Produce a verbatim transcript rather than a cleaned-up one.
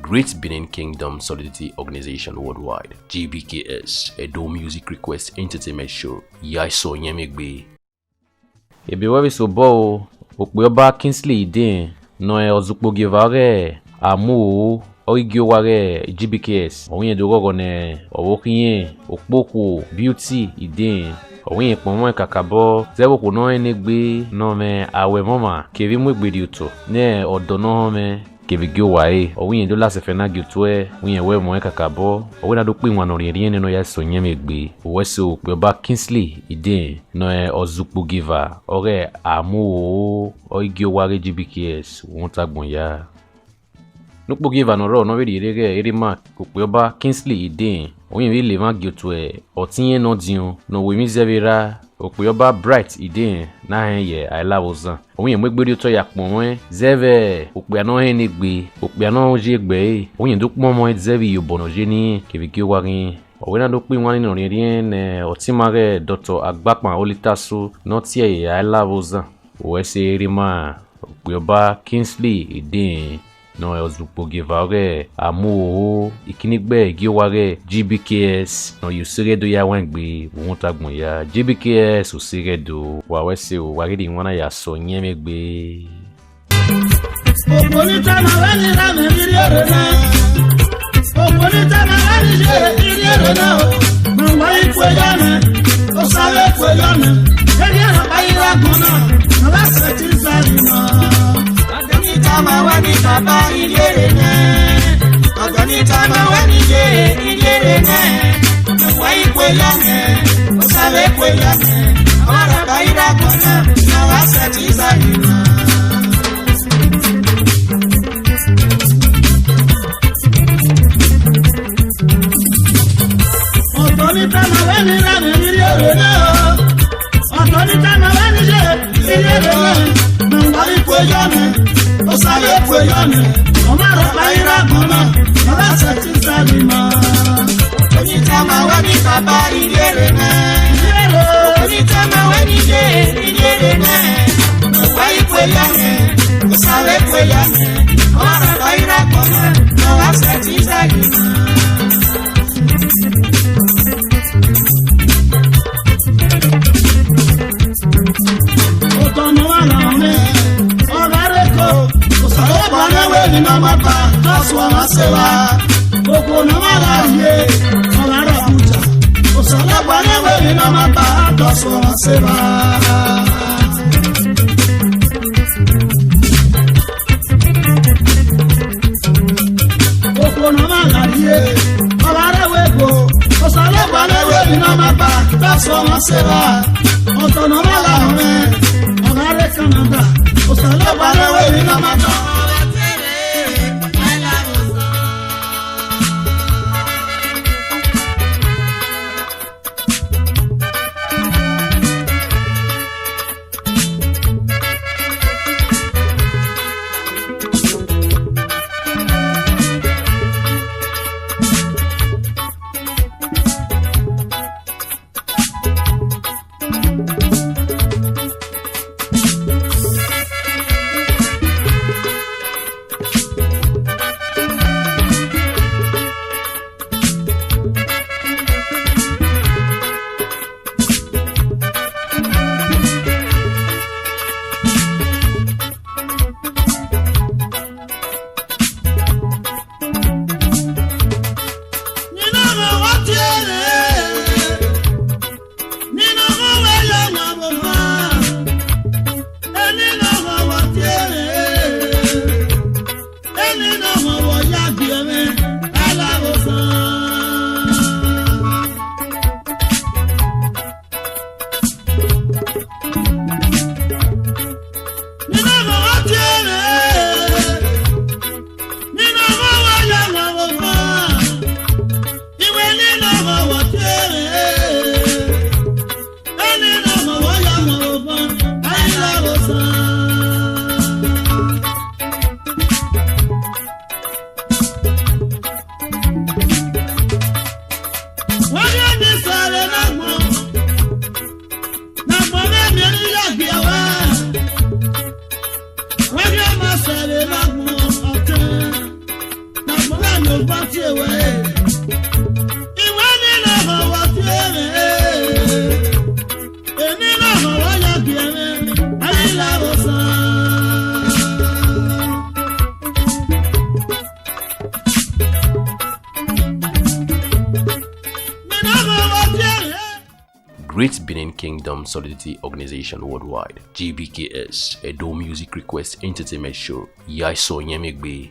Great Benin Kingdom Solidarity Organization Worldwide, G B K S, Edo Music Request Entertainment Show, ya eso yẹn mwẹ egbe. Ebe wẹ vbe sobọ o, okpia ọba Kingsley Idehẹn, nọ ọzukpo ogieva ọghe Amuoho, ọ ghi gie owa ghe G B K S, ọ wẹ irẹn do ghọghọ ne ọvbokhan irẹn, okpokhuo Beauty Idehẹn, ọ wẹ irẹn kpọnmwẹ kakabọ, zẹ vbe okhuo ne ọ rẹn ne egbe ne ọ mwẹ aro ẹmwọmwa kevbe imuegberriotọ ne ọdọ ne ọ họn mwẹ. Kevbe gie owa ẹre, ọ wẹ irẹn do la sẹfẹ na gie otuẹ, wẹ irẹn wẹ ẹmwẹ ọnrẹn kakabọ, ọ wẹ na do kpe iwan ne ọ rhiẹnrhiẹn nene ọ ya eso yẹn mwẹ egbe. Wẹ sẹ okpia ọba Kingsley Idehẹn, nọ ọzukpo ogieva ọghe Amuoho, ọ ghi gie owa ghe G B K S, vbe uhunmwu agbọn ya. Ne ukpoghieva ne ọ rrọọ ne ọ vbe rhie rre ghe erha ima, okpia ọba Kingsley Idehẹn, ọ wẹ irẹn vbe la emwa gie otuẹ ọtẹn irẹn ne ọ diọn, ne ọ ru emwi zẹ vbe erha, okpia ọba Bright Idehẹn ne a hẹn ye Aelavbozan. Ọ wẹ irẹn mu egbe rhie otọ ya kpọnmwẹ zẹ vbe okpia ne ọ hẹn ne egbe, okpia ne ọ ye egbe ẹre, ọ wẹ irẹn do kpọnmwẹ zẹ vbe iyobọ ne ọ ye ne irẹn kevbe gie owa ghe irẹn. Ọ wẹ na do kpe iwan nene ọ rhiẹnrhiẹn ne ọtẹn ima ghe Doctor Agbakpan Olitaso ne ọ tie ẹre ye Aelavbozan. Wẹ sẹ erha ima, okpia ọba Kingsley Idehẹn, nọ ọzukpo ogieva ọghe Amuoho, ikinnegbe gie owa ghe G B K S, ne ọ ya use ghẹ do ya wan egbe vbe uhunmwu agbọn ya. G B K S, use ghẹ do, wa wẹ sẹ o, wa ghi rhie iwan na ya eso yẹn mwẹ egbe. Okpia ni tama wẹ ne I ra mwẹ vbe irri erha na. Okpia ni tama wẹ ne I ye irri erha na o. Ma wa ikue yọ nẹ, Osa vbe kue yọ nẹ. Erha na kpa ira agbọn na, na wa sẹtin zẹ ima. Ọdọ ni tama wẹ ne I baba irri erha na. Ọdọ ni tama wẹ ne I ye irri erha na. Ma wa ikue yọ nẹ, Osa vbe kue yọ nẹ. Ọmwa ra kpa ira agbọn na, na wa sẹtin zẹ ima. Ọdọ ni tama wẹ ne I ra mwẹ vbe irri erha na. Ọdọ ni tama wẹ ne I ye irri erha na. Ma wa ikue yọ nẹ, Osa vbe kue yọ nẹ. Ọmwa ra kpa ira agbọn na, na wa sẹtin zẹ ima. Ọdọ ni tama wẹ ne I baba irri erha na. Ọdọ ni tama wẹ ne I ye irri erha na. Ma wa ikue yọ nẹ, Osa vbe kue yọ nẹ. Ọmwa ra kpa ira agbọn na, na wa sẹtin zẹ ima. Otọ ne ọ gha la ọnrẹn, ọ gha rre eko. Osanobua ne wẹ emwi ne ọ ma ba, te ọ suẹn ọmwa sẹ evba. Okhuo ne ọ gha la rrie, ọ gha rre Abuja. Osanobua ne wẹ emwi ne ọ ma ba, te ọ suẹn ọmwa sẹ evba. Okhuo ne ọ ma gha rrie, ọ gha rre ẹvbo ebo. Osanobua ne wẹ emwi ne ọ ma ba, te ọ suẹn ọmwa sẹ evba. Otọ ne ọ ma la ọnrẹn, ọ gha rre Canada. Osanobua ne wẹ emwi ne ọ ma ba. Ọba tie wẹ, iwẹ ni na họn wọ tie mwẹ, eni na họn wọ ya gie mwẹ, a ghi la vbe Osa. Mẹ na họn wọ tie mwẹ. Great Benin Kingdom Solidarity Organization Worldwide, G B K S, Edo Music Request Entertainment Show, ya eso yẹn mẹ egbe.